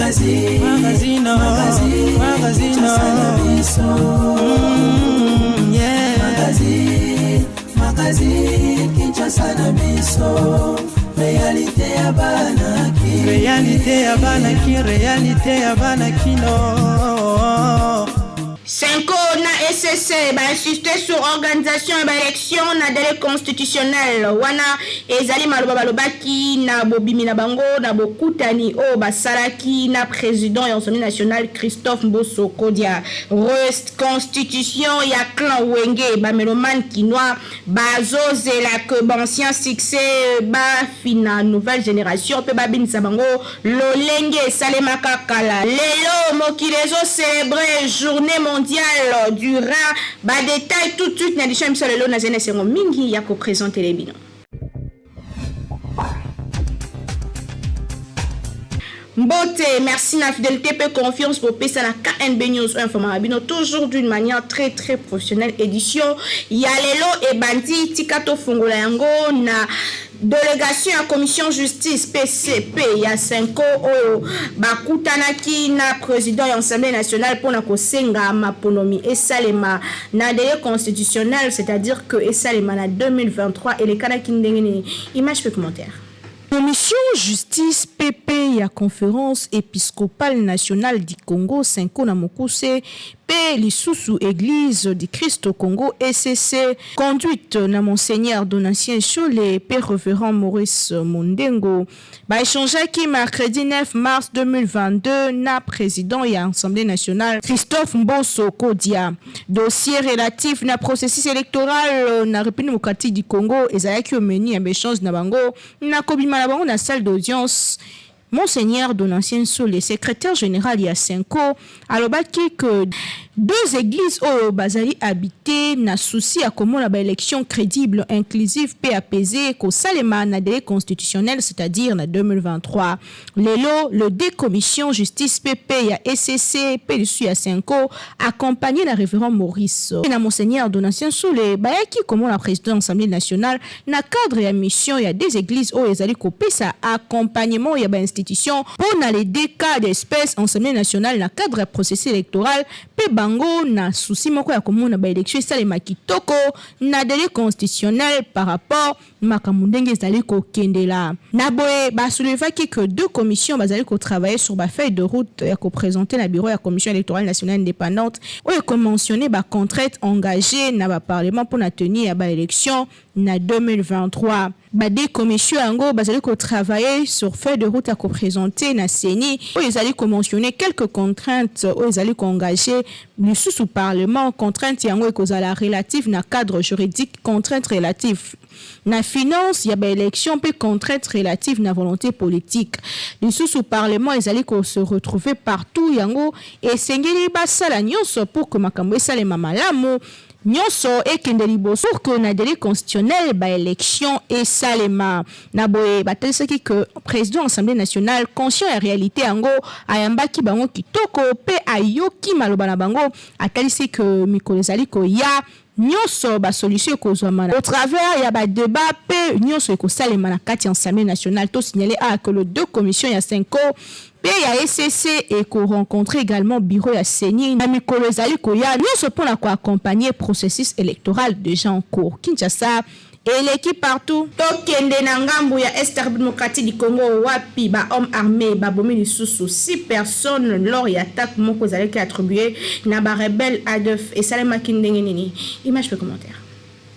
Magazine, magazine, magazine, magazine, yeah. Magazine, magazine, Kinshasa na biso. Réalité ya bana ki. Réalité ya bana ki, réalité ya bana kino. CENCO na ECC ba insister sur organisation ya ba élection na délai constitutionnel. Wana ezali maloba balobaki na bobimi na bango na bokutani oyo basalaki na président ya Assemblée nationale Christophe Mboso Kodia. Reconstitution ya clan Wenge, ba mélomane kinois bazozela que ba ancien succès bafina nouvelle génération mpe babinisa bango lolenge esalemaka kala. Lelo mokili ezocélébrer Journée mondiale du rein. Badétail tout de suite na édition ya biso lelo. Nazali na esengo mingi ya koprésenter bino. Mbote, merci na fidélité pe confiance bopesa na KNB News informant bino toujours d'une manière très très professionnelle. Édition ya lelo ebandi, tika tofungola yango na délégation ya commission justice PCP ya CENCO oyo bakutanaki na président ya Assemblée nationale mpona kosenga maponomi esalema na délai constitutionnel, c'est-à-dire que esalema na 2023. Elekanaki ndenge nini? Image pe commentaire. Commission Justice PP ya Conférence épiscopale nationale du Congo, CENCO na mokuse, mpe lisusu Église du Christ au Congo, ECC, conduite na Monseigneur Donatien Nshole mpe Révérend Maurice Mondengo, baéchangeaki mercredi 9 mars 2022 na président ya Assemblée nationale Christophe Mboso Kodia. Dossier relatif na processus électoral na République démocratique du Congo ezalaki au menu ya baéchange na bango. Na kobima na bango na salle d'audience, Monseigneur Donatien Nshole, secrétaire général ya CENCO, alobaki que deux églises oyo bazali habité na souci ya komona baélection crédible, inclusive mpe apaisé kosalema na délai constitutionnel, c'est-à-dire na 2023. Lelo le deux commission justice PP ya ECC mpe lisusu ya CENCO, accompagné na révérend Maurice na Monseigneur Donatien Nshole, bayaki komona président Assemblée nationale na cadre ya mission ya des églises oyo ezali kopesa accompagnement ya bainstitution mpo na les deux cas d'espèce, Assemblée nationale na cadre ya processus électoral mpe bango na souci moko ya komona baélection esalema kitoko na délai constitutionnel par rapport makambo ndenge ezali kokendela. Na boye basoulevaki que deux commissions bazali kotravailler sur bafeuille de route ya koprésenter na bureau ya Commission électorale nationale indépendante oyo ekomentionne bacontrainte engagé na baparlement mpona tenue ya baélection na 2023. Bade commission yango bazali kotravailler sur feuille de route ya koprésenter na CENI oyo ezali komentionne quelques contraintes oyo ezali koengage lisusu parlement. Contrainte yango ekozala relative na cadre juridique, contrainte relative na finance ya baélection mpe contrainte relative na volonté politique. Lisusu parlement ezali kose retrouver partout, yango esengeli basala nyonso pour que makambo esalema malamu, nyonso ekende liboso pour que na délai constitutionnel baélection esalema. Na boye batalisaki que président Assemblée nationale, conscient ya réalité yango, ayambaki bango kitoko mpe ayoki maloba na bango. Atalisi que mikolo ezali koya nyonso basolution ekozwama au travers ya badébat mpe nyonso ekosalema na kati ya Assemblée nationale. Tosignale a que le deux commission ya CENCO mpe ya ECC ekorencontre également bureau ya CENI na mikolo ezali koya, nyonso mpona koaccompagner processus électoral déjà en cours. Kinshasa eleki partout. Tokende na ngambu ya Est, Démocratique du Congo, wapi bahomme armé babomi lisusu 6 personnes lors ya attaque moko ezalaki attribué na barebelle ADF. Esalemaki ndenge nini? Image pe commentaire.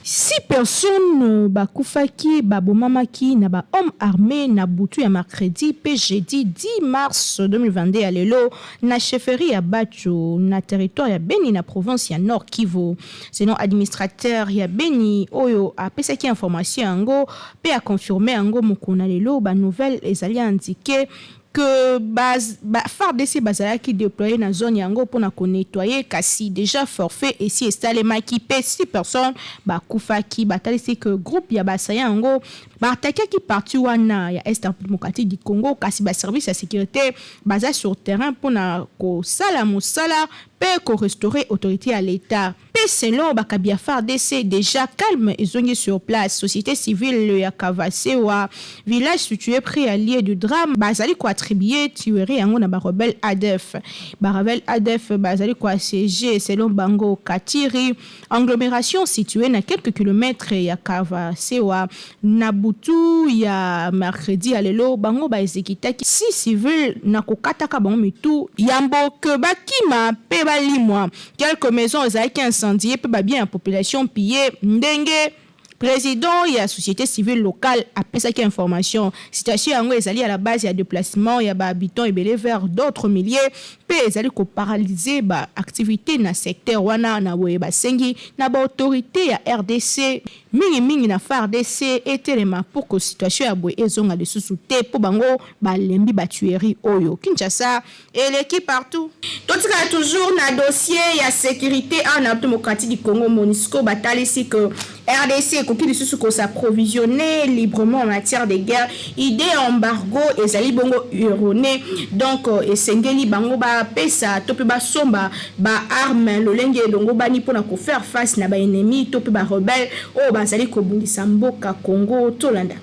Six personnes bakufaki, babomamaki na bahomme armé na butu ya mercredi mpe jeudi 10 mars 2022 ya lelo na chefferie ya Bacho na territoire ya Beni na province ya Nord Kivu. Selon administrateur ya Beni oyo apesaki information yango mpe aconfirme yango mokolo na lelo, banouvelle ezali indiqué que ba FARDC bazalaki déployé na zone yango mpona konettoyer, kasi déjà forfait esi esalemaki mpe six personnes bakufaki. Batalisi que groupe ya basaya yango baattaquaki partie wana ya Est démocratique du Congo, kasi baservice ya sécurité baza sur terrain mpona kosala mosala. Mpe ko restaurer autorite ya l'Etat. Mpe selon bakabi ya fardc, dejà calme ezongi sur place. Societe civile ya Kavasewa, village situe près ya lieu du drame, bazali ko attribuer tuerie yango na ba rebelles adf. Ba rebelles adf bazali ko assieger selon bango Katiri, Anglomeration situee na quelques kilomètres ya Kavasewa, na butu ya mercredi ya lelo, bango ba executaki 6 civils na kokataka bango mitu yambo que bakima mpe balimwa. Quelques maisons ezalaki incendies mpe ba biens ya population pilles ndenge president ya societe civile locale apesaki information. Situation yango ezali à la base ya deplacement ya ba habitants ebele vers d'autres milieux mpe ezali ko paralyser ba activites na secteur wana. Na boye basengi na ba autorites ya rdc, mingi mingi na fardc etelema pour que situation ya boye ezonga lisusu te mpo bango balembi ba tueries oyo. Kinshasa eleki partout. Totikala toujours na dossier ya securite awa na Republique democratique du Congo, Monusco batalisi que rdc ekoki lisusu ko s'approvisionner librement en matière de guerre. Idee ya embargo ezali bongo erronee, donc esengeli bango bapesa to mpe basomba ba armes lolenge elongobani mpo na ko faire face na ba ennemis to mpe ba rebelles oyo bazali kobundisa mboka Congo. Tolanda.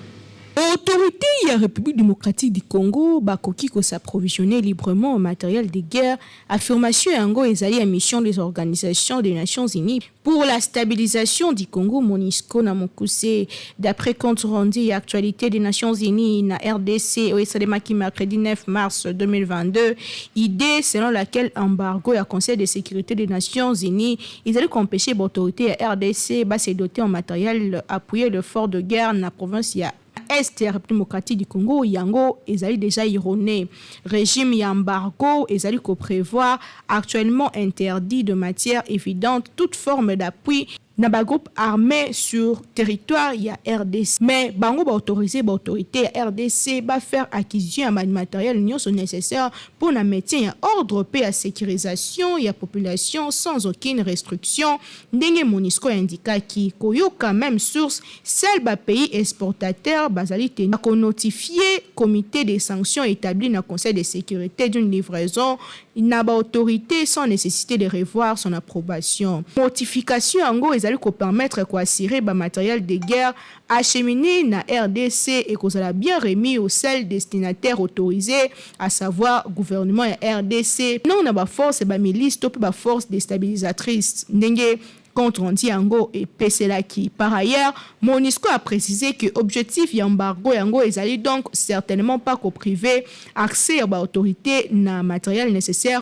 Autorites ya Republique democratique du Congo bakoki ko s'approvisionner librement en materiel de guerre, affirmation yango ezali ya mission des Organisations des Nations Unies pour la stabilisation du Congo, Monusco na mokuse. D'après compte rendu ya actualité des Nations Unies na rdc oyo esalemaki mercredi 9 mars 2022, idee selon laquelle embargo ya Conseil de securite des Nations Unies ezali ko empecher ba autorites ya rdc ba se doter en materiel appuyer l'effort de guerre na province ya Est ya Republique democratique du Congo, yango ezali dejà erronee. Regime ya embargo ezali ko prevoir actuellement interdit de matière evidente toute forme d'appui na ba groupes armes sur territoire ya rdc. Mais bango ba autoriser ba autorites ya rdc ba faire acquisition ya ba materiels nionso necessaires mpo na maintien ya ordre mpe ya securisation ya population sans aucune restriction, ndenge Monusco a indikaki. Koyoka meme source, seuls ba pays exportateurs bazali tenus ya ko notifier comite de sanctions etabli na Conseil de securite d'une livraison na ba autorites sans necessite de revoir son approbation. Notification yango ezali ko permettre ko assurer ba materiels de guerre achemines na rdc ekozala bien remis au seul destinataire autorise, à savoir gouvernement ya rdc, non na ba forces ba milices to pe ba forces destabilisatrices ndenge compte rendu yango epeselaki. Par ailleurs, Monusco a precise que objectif ya embargo yango ezali donc certainement pas ko priver accès ya ba autorites na materiel necessaire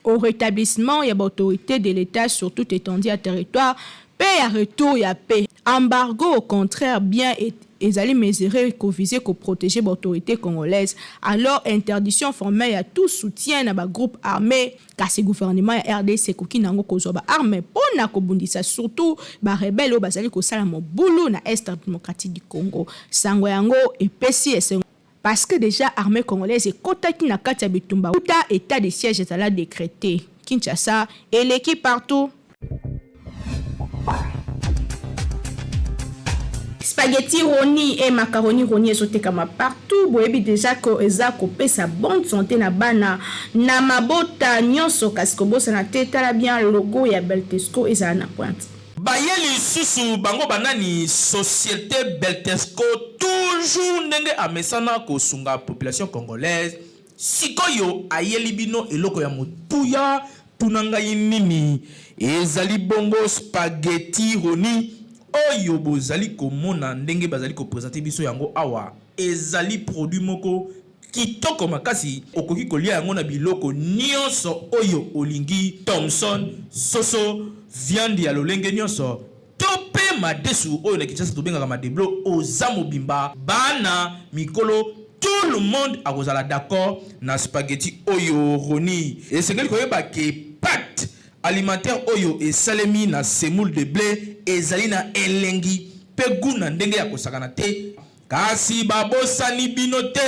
au retablissement ya ba autorites de l'Etat sur toute etendue ya territoire mpe ya retour ya paix. Embargo au contraire bien ezali mesure ko viser ko proteger ba autorites congolaises alors interdiction formelle ya tout soutien na ba groupes armes. Kasi gouvernement ya rdc ekoki na yango kozwa ba armes mpo na kobundisa surtout ba rebelles oyo bazali kosala mobulu na Est ya Democratique du Congo. Sango yango epesi esengo parce que dejà armee congolaise ekotaki na kati ya bitumba wuta etat de siège ezala decrete. Kinshasa eleki partout. Spaghetti Roni et macaroni Roni ezotekama partout. Boyebi dejà que eza kopesa bonne santé na bana na mabota nyonso, kasi kobosana te, tala bien logo ya Beltesco ezala na pointe. Baye lisusu bango ba nani societe Beltesco toujours ndenge amesana kosunga population congolaise sikoyo ayeli bino eloko ya motuya Tuna ngai nini ezali bongo spaghetti roni oyo bozali komona ndenge bazali ko presenter biso yango awa? Ezali produit moko kitoko makasi, okoki kolia yango na biloko nionso oyo olingi, thomson, soso, viande ya lolenge nionso to pe madesu oyo na Kinshasa tobengaka madeblo, oza mobimba, bana, mikolo, tout le monde akozala d'accord na spaghetti oyo Roni. Esengeli koyeba ke pate alimentaire oyo esalemi na semoule de ble ezali na elengi pe gout na ndenge ya kosakana te. Kasi babosani bino te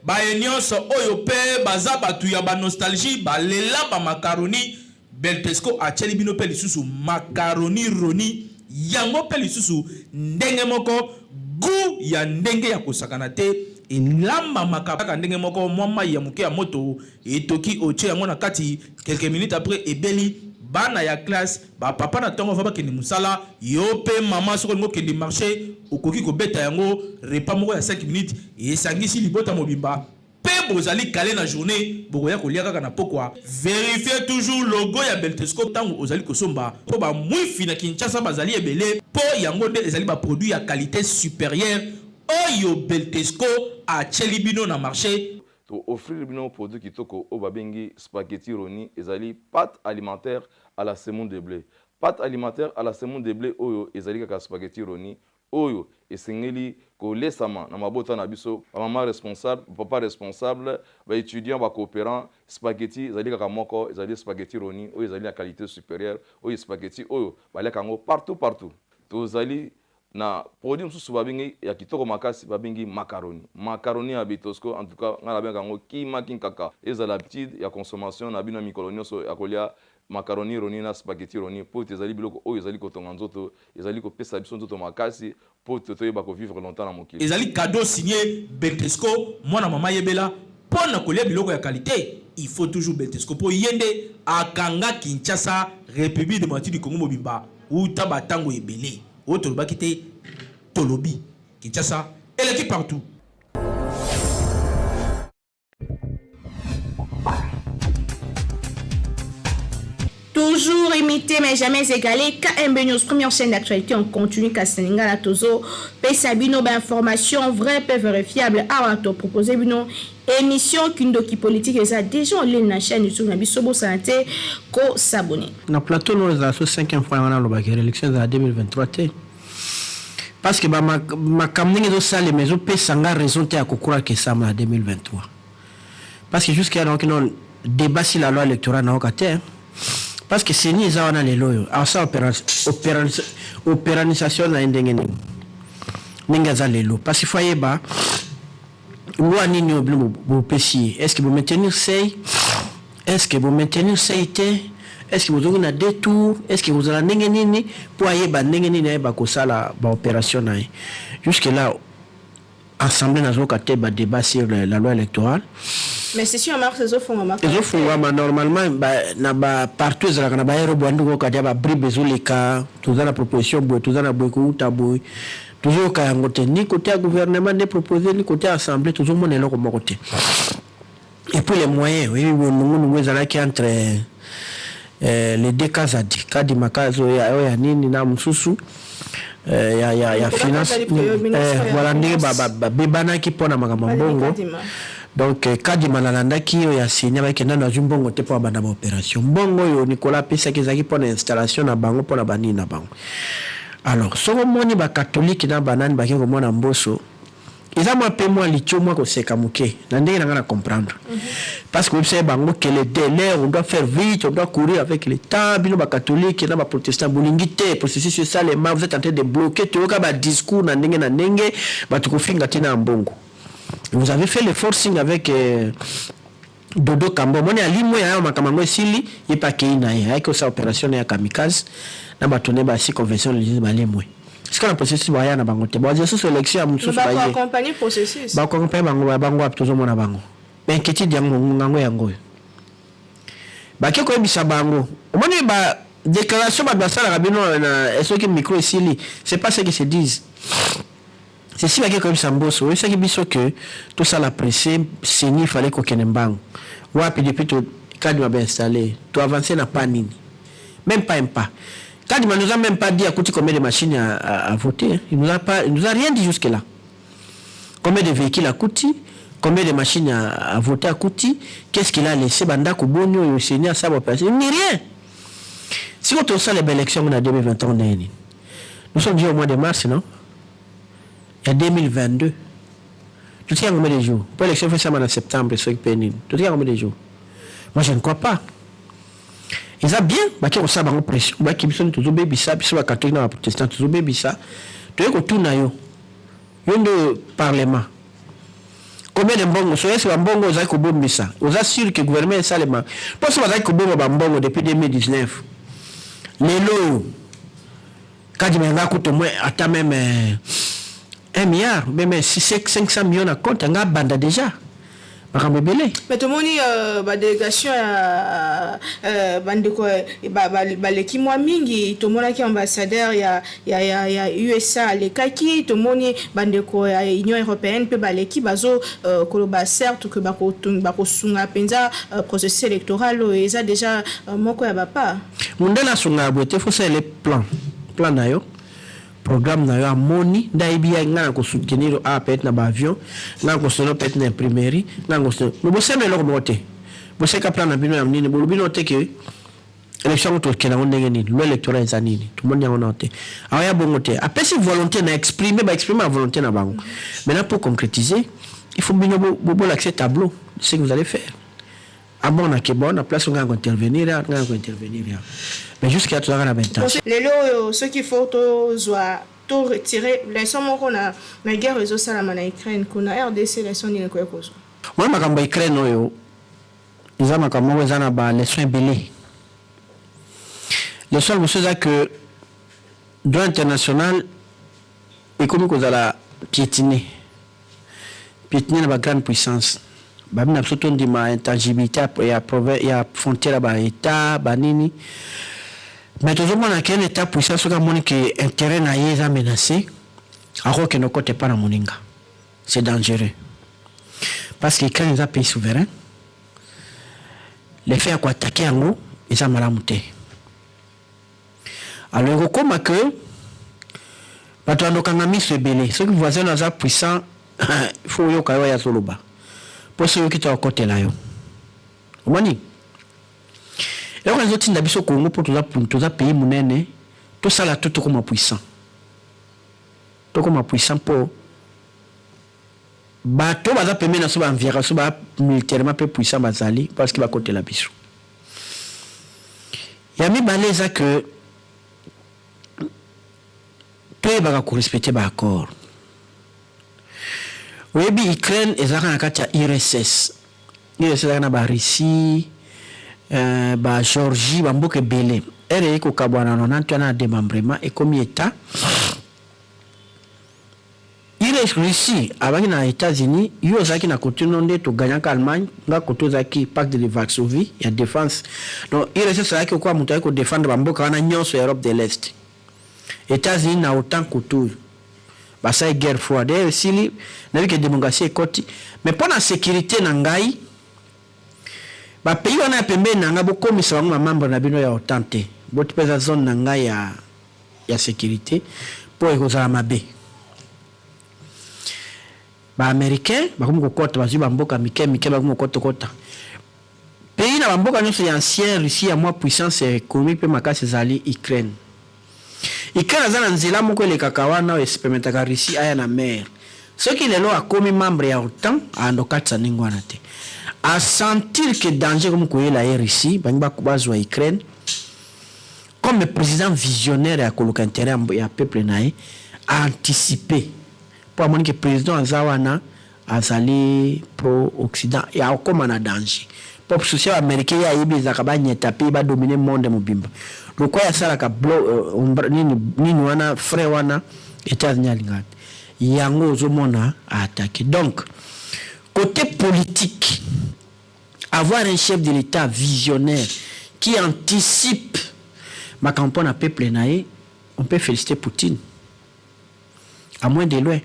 baye nionso oyo pe baza batu ya ba nostalgie balela ba macaroni Beltesco atieli bino pe lisusu macaroni roni yango pe lisusu ndenge moko gout ya ndenge ya kosakana te. Elambamaka kaka ndenge moko, mwa mayi ya moke ya moto etoki otie yango na kati, quelques minutes après ebeli, bana ya classe, ba papa na tongo avant bakende musala, yo pe maman soki olingi okende marche okoki kobeta yango repas moko ya 5 minutes esangisi libota mobimba pe bozali cale na journee bokoya kolia kaka na pokwa. Verifier toujours logo ya Beltesco tango ozali kosomba po ba mwifi na Kinshasa bazali ebele po yango nde ezali ba produits ya qualite superieure Oyo Beltesco atieli bino na marche. To offrir bino produit kitoko oyo babengi spaghetti roni ezali pate alimentaire à la semoule de ble. Pate alimentaire à la semoule de ble oyo ezali kaka spaghetti roni oyo esengeli kolesama na mabota na biso, ba mama responsable, ba papa responsable, ba etudiants, ba cooperants, spaghetti ezali kaka moko, ezali spaghetti roni oyo ezali na qualite superieure, oyo spaghetti oyo baliaka yango partout partout. Tozali Na produit mosusu babengi ya kitoko makasi babengi macaroni. Macaroni ya Betosco en tout cas ngai nabengaka yango kima kinkaka. Ezala habitude ya consommation na bino ya mikolo nionso ya kolia macaroni roni na spaghetti roni mpo ete ezali biloko oyo ezali kotonga nzoto, ezali kopesa biso nzoto makasi mpo ete toyeba ko vivre longtemps na mokili. Ezali cadeau signe Beltesco mwana mama yebela pona kolia biloko ya qualite il faut toujours Beltesco po ye nde akanga Kinshasa Republique democratique du Congo mobimba Wuta ba tango ebele oyo tolobaki te tolobi Kinshasa eleki partout. Toujours imité mais jamais égalé. KMB News, première chaîne d'actualité en continu Kaseningala Tozo. Pesa bino ba information vraie pe vérifiable. Awa to proposer bino Emission kindoki politique eza dejà en ligne na chaîne YouTube na biso bosana te ko s'abonner. Na plateau no ezala so cinquième fois yango naloba ke reelection ezala 2023 te parce que ba makambo ndenge ezosalema ezopesa nga raison te ya ko croire que esalama na 2023 parce que jusque là nayoki nano debat sur la loi electorale nayoka te parce que CENI eza wana lelo oyo asala operanisation na ye ndenge nini ndenge aza lelo parce que faut ayeba Loi nini oyo bino bopesi ye? Est ce que bo maintenir seuil? Est ce que bo maintenir seuil te? Est ce que bozongi na deux tours? Est ce que ekozala ndenge nini po ayeba ndenge nini ayeba kosala ba operations na ye? Jusque là assemblée nazoyoka te ba debats sur la loi electorale. Mais session ya mars ezofungwama kaka te. Ezofungwama normalement ba, na ba partout ezalaka na ba heure boye koyoka deja ba bribes ezoleka, toza na proposition boye, toza na boye kowuta boye. Tozoyoka yango te ni cote ya gouvernement nde propose ni cote ya assemblee tozomona eloko moko te. Et puis les moyens oyebi boye nungu nungu ezalaki entre euh, les deux Kazadi Kadima Kazo oyo ya nini na mosusu euh, ya, ya, ya finance euh, voilà ndenge babebanaki mpo na makambo ya mbongo donc euh, Kadima nalandaki oyo ya senia bakende nano azwi mbongo te mpo abanda baopération mbongo oyo Nicolas apesaki ezalaki mpo na installation na bango mpo na banini na bango Alors soki omoni ba catholique na ba nani bake komona Mboso eza mwa pe mwa litio mwa koseka moke na ndenge na nga na comprendre parce que oyebisaki bango que le delai on doit faire vite on doit courir avec le temps bino ba catholique na ba protestant bolingi te processus esalema vous êtes en train de bloquer toyoka ba discours na ndenge na ndenge bato kofinga tina ya mbongo vous avez fait le forcing avec euh, Dodo Kamba omoni alimwe awa makambo yango esili ye pe akeyi na ye ayaki kosala operation na ye ya kamikaze na batu ne basi convention religieuse balimwe sikoyo na processus baya na bango te bazwa lisusu election ya mosusu bako baye accompagner processus. Bako accompagner bango ya bango wapi tozomona bango ba inquiétude yango ngonga yango yango oyo bake koyebisa bango omoni ba declaration bato basalaka bino na soki micro esili c'est pas ce qui se disent. Ceci bake koyebisa Mboso oyebisaki biso que tosala presse ceni fallait kokende mbangu wapi depuis to Kadima ba installe to avance na pas nini meme pas un pas Kadima nous a meme pas dit akuti combien de machines à, à, à voter il nous a pas il nous a rien dit jusque là combien de véhicules akuti combien de machines à, à voter akuti qu'est-ce qu'il a laissé bandako boni oyo ceni asala opération ni rien sikoyo tosala ba élection na 2023 ndenge nini nous sommes déjà au mois de mars non ya 2022 totika combien de jours po élection faut esalama na septembre soki mpe nini totika combien de jours moi je ne crois pas eza bien bake kosala bango pression baki biso nde tozobebisa biso bacatholique na baprotestant tozobebisa toye kotuna yo yo nde parlement combien de mbongo soki ese bambongo ozali kobombisa oza sûr que gouvernement esalema mpo so bazali kobomba bambongo depuis 2019 lelo oyo Kadima yanga kutu au moins ata meme 1 milliard ou bien même 500 millions na compte anga abanda déjà makambo ebele. Mais tomoni badélégation ya bandeko baleki mwa mingi. Tomonaki ambassadeur ya USA alekaki, tomoni bandeko ya Union européenne mpe baleki. Bazo koloba certes ke bakosunga mpenza processus électoral oyo eza déjà moko ya bapa. Mondele asungaka boye te. Faut salela plan na yo, programme na yo. Amoni nde ayebi ya ngai na kosoutenir a peut-être na baavion, ngai na kosoutenir peut-être na imprimerie, ngai na kosoutenir. Mais bosala eloko moko te. Boseka plan na bino ya nini? Bolobi no te ke élection yango tokende yango ndenge nini, loi électorale eza nini, tomoni yango nao te. Aoya bongo te, apesi volonté na exprime, baexprime ya volonté na bango. Maintenant, pour concrétiser, il faut bino bolakisa tableau ce que vous allez faire. Amonake bon, na place ngai kointervenir, ngai kointervenir ya, mais jusque là tozalaka na baintention. Lelo oyo, soki faut tozwa, toretirer leçon moko na guerre ezosalama na Ukraine kuna, RDC leçon nini ekoki kozwa? Mwana, makambo ya Ukraine oyo eza makambo moko eza na baleçon ebele. Leçon ya liboso eza ke droit international ekomi kozala piétiné, piétiné na bagrande puissance. Babi na biso tondima intangibilité ya frontière ya baétat banini, mais tozomona ke un état puissant, soki amoni ke intérêt na ye eza menacé, akokende okota epa na moninga. C'est dangereux parce que Ukraine eza pays souverain. Le fait ya koattaquer yango eza malamu te. Alors ekokóma ke bato bandokanga miso ebele. Soki voisin aza puissant, il faut oyoka yo oyo azoloba, mpo soki oyoki te, akotela yo. Omoni eloko ezotinda biso Kongo, mpo toza pays monene, tosala to tokóma puissant, tokóma puissant mpo bato baza pembeni na so baenviaka so baa militairement mpe puissant bazali, parce que bakotela biso. Ya mibale eza ke toyebaka korespecter baaccord. Oyebi, Ukraine ezalaka na kati ya URSS. URSS ezalaka na Barussie, Bagéorgie, bamboka ebele. Ere eyei kokabwana na 90 wana na démembrement, ekomi état. Russie abaki na États-Unis. Yo ozalaki na kote no nde toganyaka Allemagne, nga kote ozalaki Pacte de Varsovie ya défense. Donc URSS azalaki okoa moto ayaki kodéfendre bamboka wana nyonso ya Europe de l'Est, États-Unis na OTAN. Kote oyo basali guerre froide esili, nayebi ke démocratie ekoti, mais mpo na sécurité na ngai, bapays wana ya pembeni na ngai, bokomisa bango bamembre na bino ya OTAN te. Boti mpe eza zone na ngai ya sécurité, mpo ekozala mabe. Baaméricain bakomi kokɔta, bazwi bamboka mike mike, bakomi kokɔtakɔta pays na bamboka nyonso ya ancien Russie. Ya mwa puissance économique mpe makasi ezali Ukraine. Ukraine aza na nzela moko elekaka wana oyo epermettaka Russie aya na mer. Soki lelo akomi membre ya OTAN, ando katisa ndenge wana te. Asentir ke danger komi koyela ye, Russie bangi bazwa Ukraine. Comme président visionnaire ya koluka intérêt ya peuple na ye, aanticiper mpo amoni ke président aza wana azali pro occident ya akóma na danger. Mpo social américain ye ayebi ezalaka banyeta mpe badominer monde mobimba. Lokwa ye asalaka nini, nini wana, frais wana États-Unis alingaka te yango. Ozomona aattaquer. Donc côté politique, avoir un chef de l'État visionnaire qui anticipe makambo mpo na peuple na ye, on peut féliciter Poutine à moins de loin,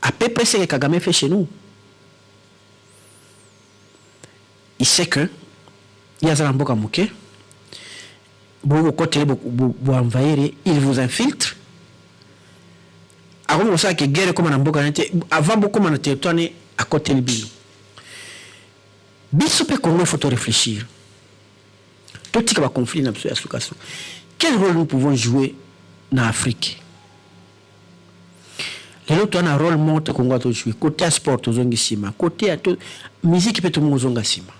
à peu près ce que Kagame fait chez nous. Il sait que ye aza na mboka moke, bokokotele, boenvahir, il vous infiltre. Akomi kosala ke guerre ekóma na mboka na te avant bokóma na territoire ne akoteli bino. Biso mpe Congo, il faut to réfléchir, totika baconflit na biso ya sukasuka. Quel rôle nous pouvons jouer na Afrique lelo? Toza na rôle moko te. Congo atojouer côté ya sport, tozongi nsima. Côté ya musique mpe tomongo ozonga nsima.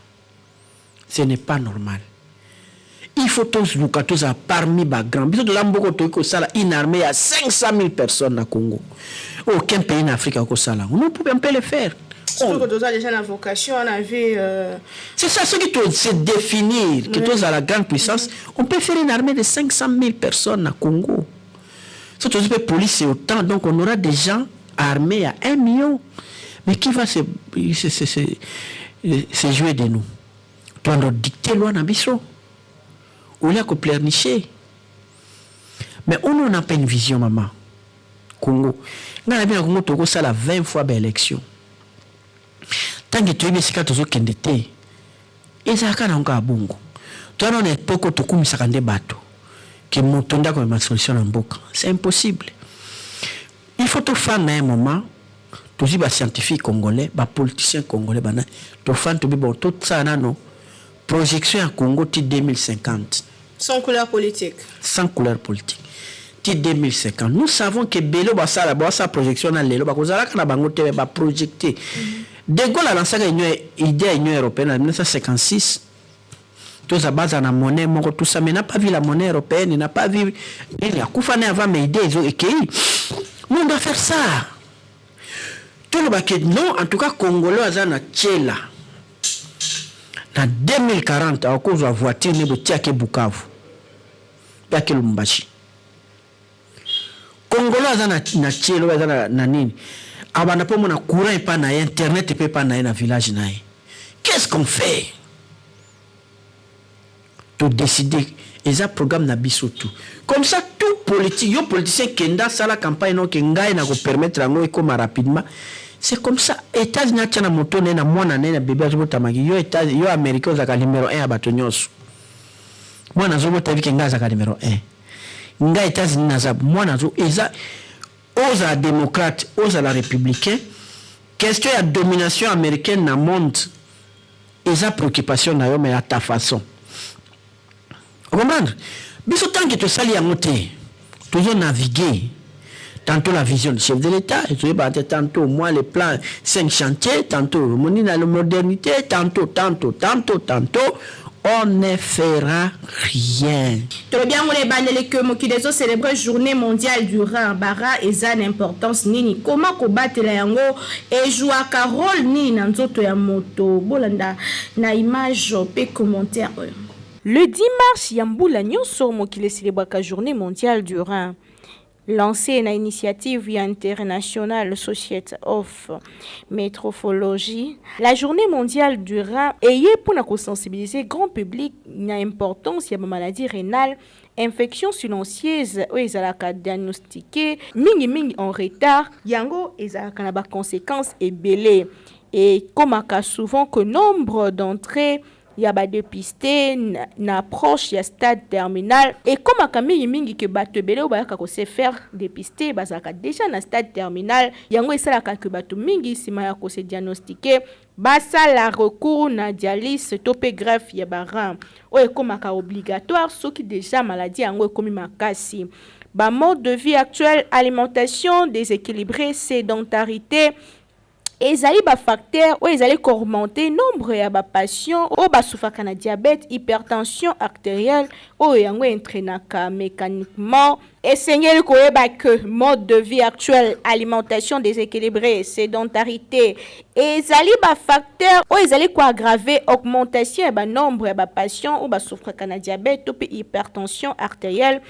Ce n'est pas normal. Il faut toluka tozala parmi bagrand. Biso toza mboka tokoki kosala une armée ya 500 000 personnes na Congo. Aucun pays na Afrique akosala yango. Nous pouvons mpe le faire. Surtout que toza déjà na vocation, on avait C'est ça, ce qui doit se définir, que toza la grande puissance, on peut faire une armée de 500 000 personnes à Congo. Surtout, police, c'est autant, donc on aura des gens. armée ya 1 million. Mais qui va se, se, se, se, se jouer de nous? Toando dicter loi na biso olia ko pleurnicher. Mais on n'a pas une vision, maman. Congo, ngai na bino Congo, tokosala 20 fois baélection, ntange toyebi esika tozokende te. Ezalaka nango kaka bongo. Towana na époque oyo tokumisaka nde bato ke moto nde akomema solution na mboka. C'est impossible. Il faut tofanda un moment, tozwi bascientifique congolais, bapoliticien congolais, bana tofanda, tobi bon, tosala nano projection ya Congo ti 2050. Sans couleur politique. Sans couleur politique, ti 2050. Nous savons que belo basala, basala projection na lelo, bakozalaka na bango te. Baprojecte, De Gaulle alansaka union, idée ya Union européenne na 1956, toza baza na monnaie moko, tout ça, mais n'a pas vu la monnaie européenne, n'a pas vu nini, akufa ne avant. Mais idée ezo ekei. Nous, on doit faire ça. Toloba ke non, en tout cas Congolais aza na tiela na 2040, akozwa voiture ne botiaki Bukavu mpe ake Lubumbashi. Congolais aza na tielo oyo aza na nini, abanda mpo mona courant epa na ye, internet mpe epa na ye na village na ye. Qu'est-ce qu'on fait? Todécide, eza programme na biso, tout comme ça, tout politique. Yo politicien, kenda asala campagne noke ngai na kopermettre yango ekóma rapidement. C'est comme ça. États-Unis atia na moto na ye, na mwana na ye, na bebe azobotamaki. Yo États, yo Américain, ozalaka numéro 1 ya bato nyonso. Mwana azobota, yebi ke ngai azalaka numéro 1. Ngai États-Unis naza mwana azo eza. Ozala démocrate, ozala républicain, question ya domination américaine na monde eza préoccupation na yo, mais à ta façon. Ocomprendre? Biso, tant que tosali yango te, tozo naviguer. Tantôt la vision du chef de l'État ezoyebaka te, tantôt moi le plan 5 chantiers, tantôt omoni na modernité, tantôt, tantôt, tantôt, tantôt, on ne fera rien. Tolobi yango na ebandeli ke mokili ezocélébrer Journée mondiale du rein. Bareins eza na importance nini? Koma kobatela yango, ezwaka rôle nini na nzoto ya moto? Bolanda na image mpe commentaire oyo. Le 10 mars ya mbula nyonso, mokili ecélébraka Journée mondiale du rein. Lancé na initiative ya International Society of Nephrology, la Journée mondiale du rein eye mpona kosensibiliser grand public na importance ya bamaladie rénale, infection silencieuse oyo ezalaka diagnostiqué mingimingi en retard. Yango ezalaka na baconséquence ebele. Ekomaka souvent que nombre d'entrées ya badépisté na approche ya stade terminal. Ekomaka mingimingi ke bato ebele oyo bayaka kose faire dépister bazalaka déjà na stade terminal. Yango esalaka ke bato mingi, nsima ya kose diagnostiquer, basala recours na dialyse to mpe greffe ya barein, oyo ekomaka obligatoire soki déjà maladie yango ekomi makasi. Bamode de vie actuel, alimentation déséquilibrée, sédentarité, ezali bafacteur oyo ezali koaugmenter nombre ya bapatient oyo basufaka na diabète, hypertension artérielle, oyo yango entraînaka mécaniquement. Esengeli koyeba ke mode de vie actuel, alimentation déséquilibrée, sédentarité, ezali bafacteur oyo ezali koaggrave augmentation ya banombre ya bapatient oyo basufraka na diabète to mpe hypertension artérielle.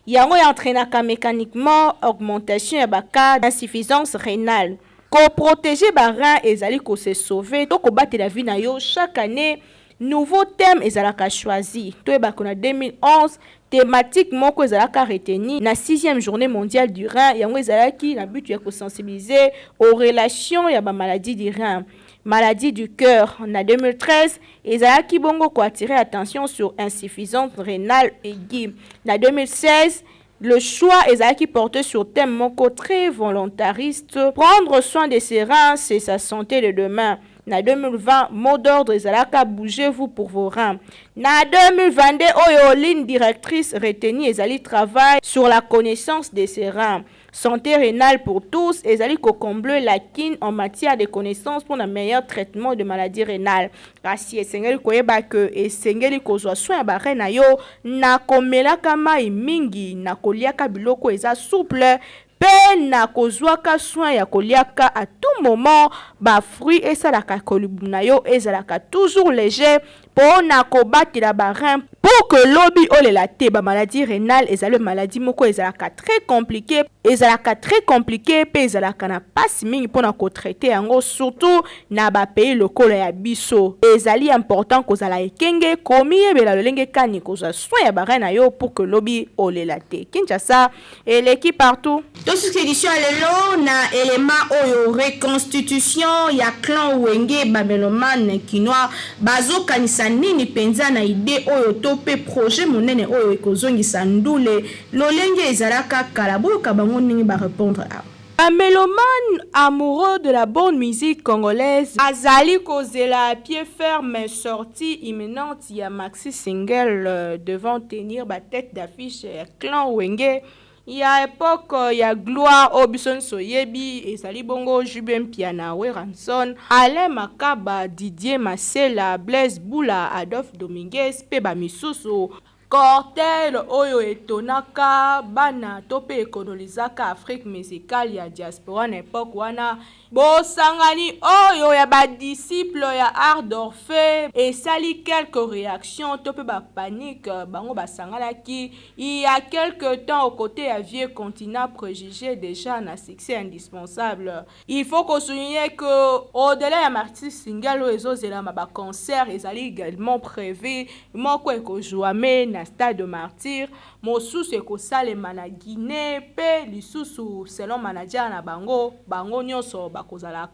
Yango entraînaka mécaniquement augmentation ya bacas d'insuffisance rénale. Koprotéger barein ezali kose sauver to kobatela vie na yo. Chaque année, nouveau thème ezalaka choisi. Toyebaka na 2011, thématique moko ezalaka retenu na 6e Journée mondiale du rein. Yango ezalaki na but ya kosensibiliser aux relations ya bamaladie du rein, maladie du cœur. Na 2013, ezalaki bongo koattirer attention sur insuffisance rénale aiguë. Na 2016, le choix ezalaki porté sur thème moko très volontariste: prendre soin de ses reins, c'est sa santé de demain. Na 2020, mot d'ordre ezalaka bougez-vous pour vos reins. Na 2022 oyo, ligne directrice retenue ezali travail sur la connaissance de ses reins, santé rénale pour tous. Ezali kocombler lacune en matière de connaissances pour un meilleur traitement de maladie rénale. Kasi esengeli koyeba ke esengeli kozwa soin ya barein na yo na komelaka mai mingi, na koliaka biloko eza souple, mpe na kozwaka soin ya koliaka à tout moment bafruit. Esalaka kolubu na yo ezalaka toujours léger mpo na kobatela barein. Pour que lobi olela te. Ba maladie renale ezali ba maladie moko ezalaka très complique, ezalaka très complique pe ezalaka na pasi mingi pona ko traiter yango surtout na ba pays lokola ya biso. Ezali important kozala ekenge, komiyebela lolenge kani kozwa soin ya ba reins na yo pour que lobi olela te. Kinshasa Eleki partout. Tosuki edition ya lelo na element oyo reconstitution ya clan Wenge ba melomanes kinois bazo kanisa nini penza na idee oyo to pe projet monene oyo ekozongisa ndule lolenge ezalaka kala boyoka bango ndenge ba repondre awa. Ba melomanes amoureux de la bonne musique congolaise bazali kozela pied ferme sortie imminente ya maxi single devant tenir ba tete d'affiche ya clan Wenge ya epoque ya gloire oyo biso nionso oyebi ezali bongo JB Mpiana, Werrason, Alain Makaba, Didier Masela, Blaise Bula, Adolphe Dominguez pe ba misusu. Cortège oyo etonaka bana to pe ecolonizaka Afrique musicale ya diaspora na epoque wana. Bosangani oyo ya ba disciples ya art d'Orphee esali quelques reactions to pe ba paniques, bango basanganaki il ya quelques temps aux cotes ya vieux continent prejuge dejà na succès indispensable. Il faut ko souligner que au delà ya maxi single oyo ezo zelama ba concerts ezali egalement prevu, moko eko jouame na stade de martyrs, mosusu ekosalema na Guinee pe lisusu selon manager na bango, bango nionso bakozala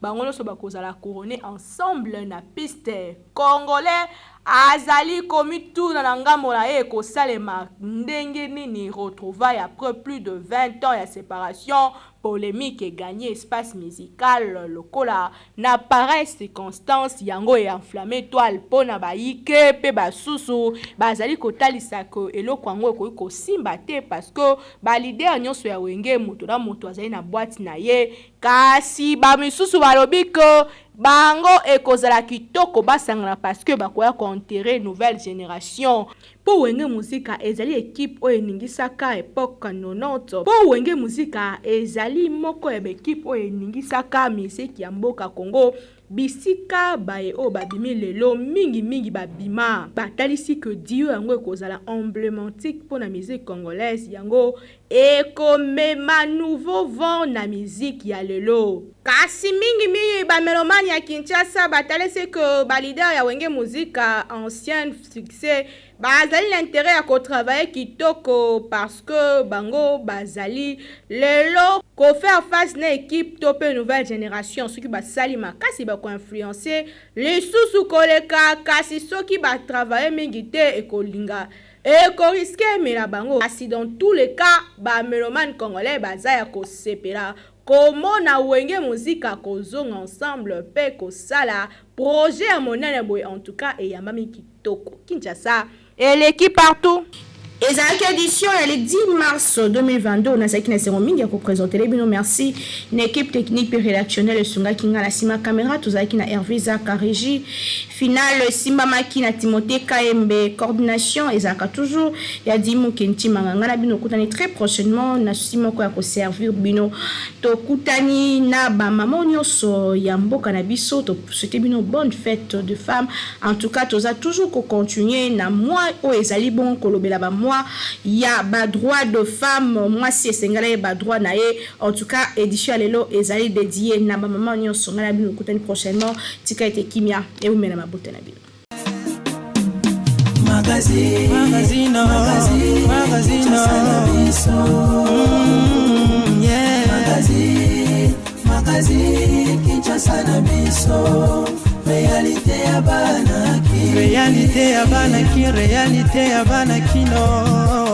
bango nionso bakozala couronne ensemble na piste. Congolais azali komituna na ngambo na ye ekosalema ndenge nini retrouvailles après plus de 20 ans ya separation Polemique e gagner espace musical lokola na pareille circonstance yango e enflammer toile mpo na bayike mpe basusu bazali kotalisa que eloko yango ekoki kosimba te parce que ba leaders nionso ya Wenge moto na moto azali na boite na ye kasi ba misusu balobi que bango ekozala kitoko basangana parce que bakoya ko enterrer nouvelle generation. Po Wenge Musica ezali equipe oyo eningisaka epoque 90 Po Wenge Musica ezali moko ya ba equipe oyo eningisaka miziki ya mboka Congo bisika baye oyo babimi lelo mingi mingi babima batalisi que duo yango ekozala emblemantique mpo na musique congolaise yango Ekomema nouveau vent na musique ya lelo. Kasi mingi mingi ba melomanes ya Kinshasa batalisi que ba leaders ya Wenge Musica ancienne succès bazali na interet ya ko travailler kitoko parce que bango bazali lelo ko faire face na equipe to pe nouvelle generation soki basali makasi bako influencer lisusu koleka kasi soki ba travailler mingi te ekolinga Eko risquer emela bango kasi dans tous les cas ba melomanes congolais baza ya kosepela komona Wenge Musica kozonga ensemble pe kosala projet ya monene boye en tout cas eyambami kitoko Kinshasa eleki partout. Ezalaki edition ya le 10 mars 2022 nazalaki na esengo mingi ya ko presentele bino merci na equipe technique pe redactionnelle esungaki nga na sima camera tozalaki na Herve Zaka regie Finale esimbamaki na Timothee Kayembe, coordination ezalaka toujours ya Dimuke Ntimanga. Ngai na bino tokutani très prochainement na souci moko ya ko servir bino. Tokutani na ba mamans nionso ya mboka na biso, to souhaiter bino bonne fete de femme. En tout cas toza toujours ko continuer na mois oyo ezali bongo kolobela ba mois ya ba droits de femme, mwasi esengeli ayeba droit na ye. En tout cas edition ya lelo ezali dedie na ba maman nionso ngai na bino tokutani prochainement tika ete kimia ewumela mabota na bino. Magazine, magazine, magazine, magazine, yeah. Magazine, magazine, Kinshasa na biso. Réalité ya bana ki. Réalité ya bana ki, réalité ya bana kino.